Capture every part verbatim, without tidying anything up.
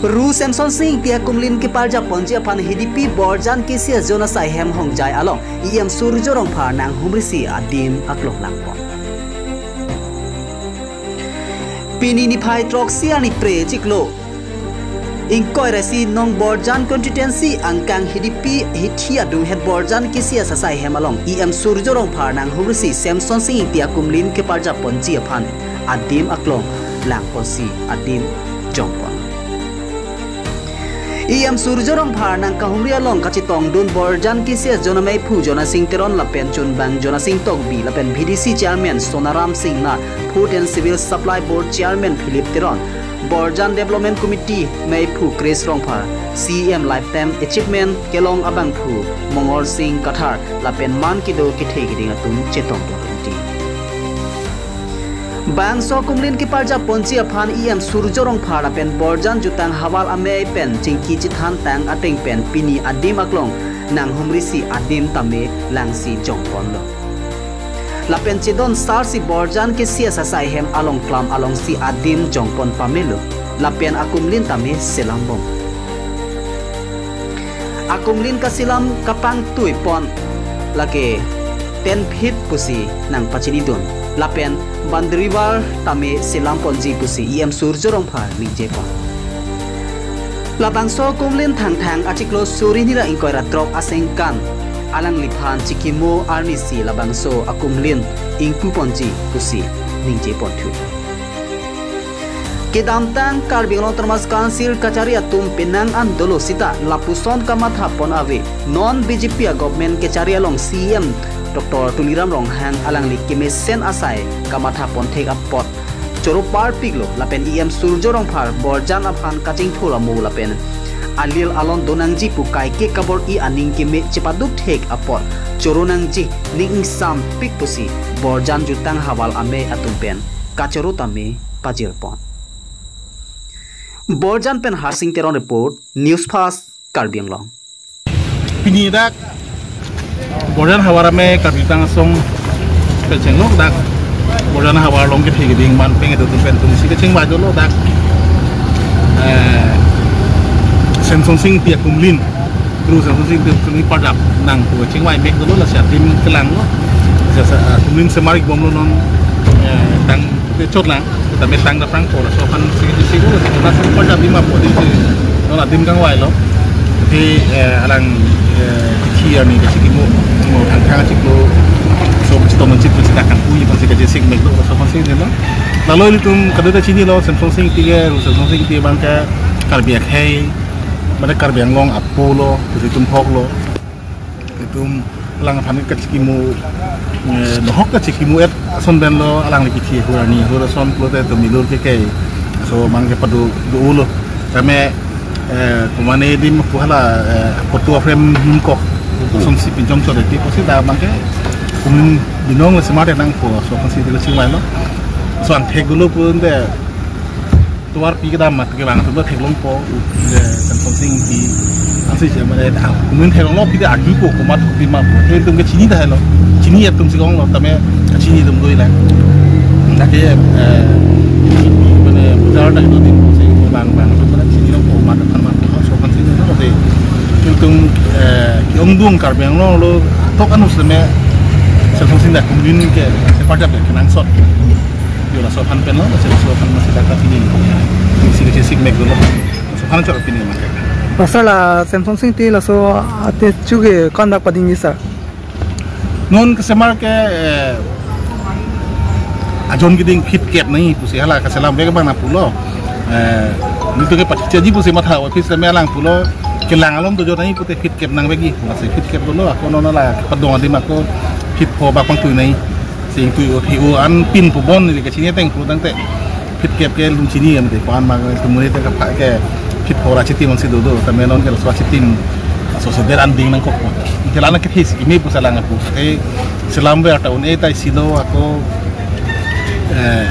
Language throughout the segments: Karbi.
Ru Semson Sing Ingti akumlin keparjap ponji aphan Hidipi Borjan K C S Zone asai hem Hongjai along E M Surjya Rongphar nanghumrisi adim aklong langpon. Pini niphai throksi arni pre chiklo ingkoi ra isi nong Borjan constituency angkang Hidipi hithi adung het Borjan K C S asai hem along E M Surjya Rongphar nanghumrisi Semson Sing Ingti akumlin keparjap ponji aphan adim aklong langponsi adim jongpon. E M Surjya Rongphar nangkahumri along kachetongdun Borjan K C S Zone ameiphu Jonasing Teron lapen chunbang Jonasing Tokbi lapen V D C Chairman Sonaram Singnar, Food and Civil Supply Board Chairman Philip Teron, Borjan Development Committee meiphu Chris Rongphar, C E M Lifetime Achievement kelong abangphu Mongol Sing Kathar lapen man kedo kethe keding atum chetongdun enti. Bangso akumlin keparjap ponji aphan E M Surjya Rongphar lapen Borjan Jutang Havar amei pen chingki chethan tang ateng pen pini adim aklong nanghumrisi adim tame langsi jongponlo. Lapen chedon sarsi Borjan K C S asai hem along klam alongsi adim jongpon pamelo. Lapen akumlin tame selambom. Akumlin kaselam kapangtuipon lake ten feet pusi nangpachinidun. Lapen boundary wall tame selamponji pusi E M Surjya Rongphar ningjepon. Labangso akumlin Thangthang achiklo suri hini ra ingkoi ra throk asengkan alangliphan chikimo arnisi labangso akumlin ingpuponji pusi ningjeponthu. Kedamtang Karbi Anglong Autonomous Council kachari atum penang an dolo sita lapuson kamathapon ave non B J P a government kechari along C E M Doctor Tuliram Ronghang alangli kemesen asai kamathapon thek apot choro parpiklo lapen E M Surjya Rongphar Borjan aphan kachingthur amo lapen alil alon donangji pu kaike kabor-i aning keme chepaduk thek apot choro nangji ning ingsampik pusi Borjan Jutang Havar amei atum pen kachoro tame pajirpon. Borjan pen Harsing Teron report, News Fast, Karbi Anglong. Pini dak Borjan Havar amei Karbi Jutang Asong kachenglok dak Borjan Havar along kethe keding man peng itu pen tumsi kachingvai dolo dak, eh, Semson Sing Ingti akumlin, Ru Semson Sing Ingti akumlin parjap nangpu kachingvai mek dolo, lasi adim kelanglo. Lasi, eh, akumlin semar-ik bomlo non, eh, tang chot lang, tame tang daprang por, laso aphansi kachesik, laso aphan adim apot adim si, non adim kangvailo. Te, eh, alang, eh, kithi arni kachikimo, mo Thangthang achiklo, so chetong chit chit akan pu aphansi kachesik meklo, laso aphansi delo. Lalo ilitum kadokave chinilo, Semson Sing Ingti ke, Semson Sing Ingti abang ke Karbi akhei, mane Karbi Anglong apo lo, ilitum hok lo. Itum alang aphan kachikimo, eh, nohok kachikimo et ason pen lo alangli kithi ahur arni ahur ason pulote itum milur ke kai. So abang ke pado do ulo. Tame, eh, kumane adim pu hala, eh, photo frame him kok. Asonsi pinchong chot eti pusi dak abang ke kumin binong le semar nangpo. So aphansi dilo chingvailo. So an thek dolo pu ente tovar pi kedam amat kevang atum ta theklongpo, eh, Semson Sing Ingti. Ansi je mane, ah, kumin theklonglo pi ta arjupo komat kopi ma pu. Te itum ke chini tahai lo. Chini atum si konglo tame chini atum doilang. Dak ke, eh, mane bazar dak itu adim si bang bang atum ta chinilongpo komat aphan ma. So aphansi dolo te. Itum, eh, ke-ongdung Karbi Anglong lo tok anus tame Semson Sing Ingti akumlin ke separjap kenangsot. Yo laso aphan pen lo, laso aphan masih dak kachini. Isi kachesik mek dolo. Laso aphan choro pini ma ke. Pastor, la Semson Sing Ingti laso ate chu ke ko-an dak padingji sir? Non kesemar ke, eh, ajon keding feet kep nangji pusi hala kaselam vek abang nangpulo. Eh, nelitum ke pathikji pusi matha office tame alang pulo kelang alom dojo nangji pute feet kep nangvekji. Lasi feet kep dolo, ako non la padong adim ako feet pho bak pangtui nangji. Sing tui o thi o an pin pu bon neli kachini ateng pu tangte feet kep ke lun chini am te pan ma ke tumuri te kapha ke feet pho ra chitim ansi dodo, tame non ke laso chitim aso so der an ding nangkok. Te lana ke this imi pu salang apu. Te selam ver ta un-e ta isi lo ako, eh,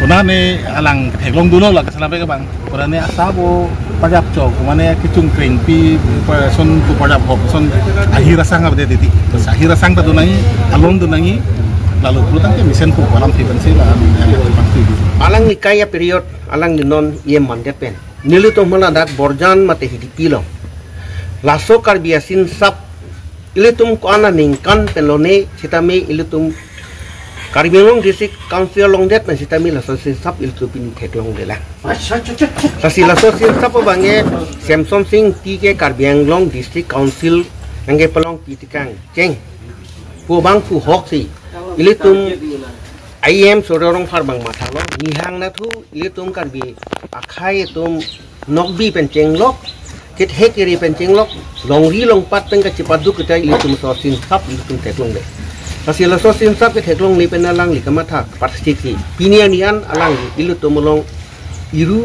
konane alang theklong dolo la kaselam ke bang. Konane asabo parjap chok, mane kechungkreng pi, pa son tu parjap hop, son ahir asang abde titi. Terus ahir asang ta do nangji, alon do nangji, lalu pulo tangte mesen pu alam ti pensi la, eh, pasti di. Alang nikai a period, alang ni non E M mande pen. nelitum hala dak Borjan mate Hidipi along laso Karbi asinsap ilitum ko-an aningkan pen lone sitame ilitum Karbi Anglong District Council along det pen sitame laso asinsap ilitum pini theklonglelang. Lasi laso asinsap abangke Semson Sing Ingti ke Karbi Anglong District Council nangkepalongpi tekang cheng pu abang pu ahok si ilitum I M Surjya Rongphar abang mathalo, nihang nathu ilitum Karbi akhei atum nokbi pen chenglok, kethek kere pen chenglok, longri longpat pen kachepaduk keta ilitum laso asinsap ilitum theklongle. Lasi laso asinsap ketheklongle pen alangli kamatha parsik si pini arni an alangli ilitum along iru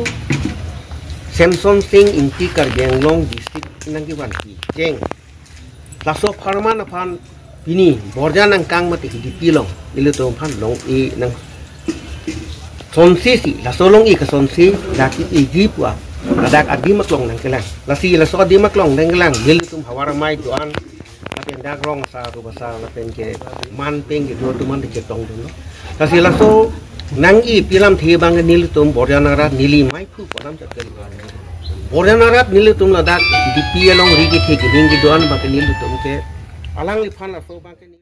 Semson Sing Ingti Karbi Anglong District nangkevanpi cheng laso apharman aphan pini Borjan angkang mate Hidipi along ilitum aphan long-e nang sonsi si, laso long-e kasonsi dak iji pu-a ladak adim aklong nangkelang. Lasi laso adim aklong nangkelang nelitum havar amei do-an lapen dak rong asar rup asar lapen ke man peng kedo atum an chetongdunlo. Lasi laso nang-epi alamthe abangke nelitum Borjan arat neli maiphu pu alam chat kali. Borjan arat nelitum ladak Hidipi alongri kethe keding kedo-an abangke nelitum ke alangliphan laso abangke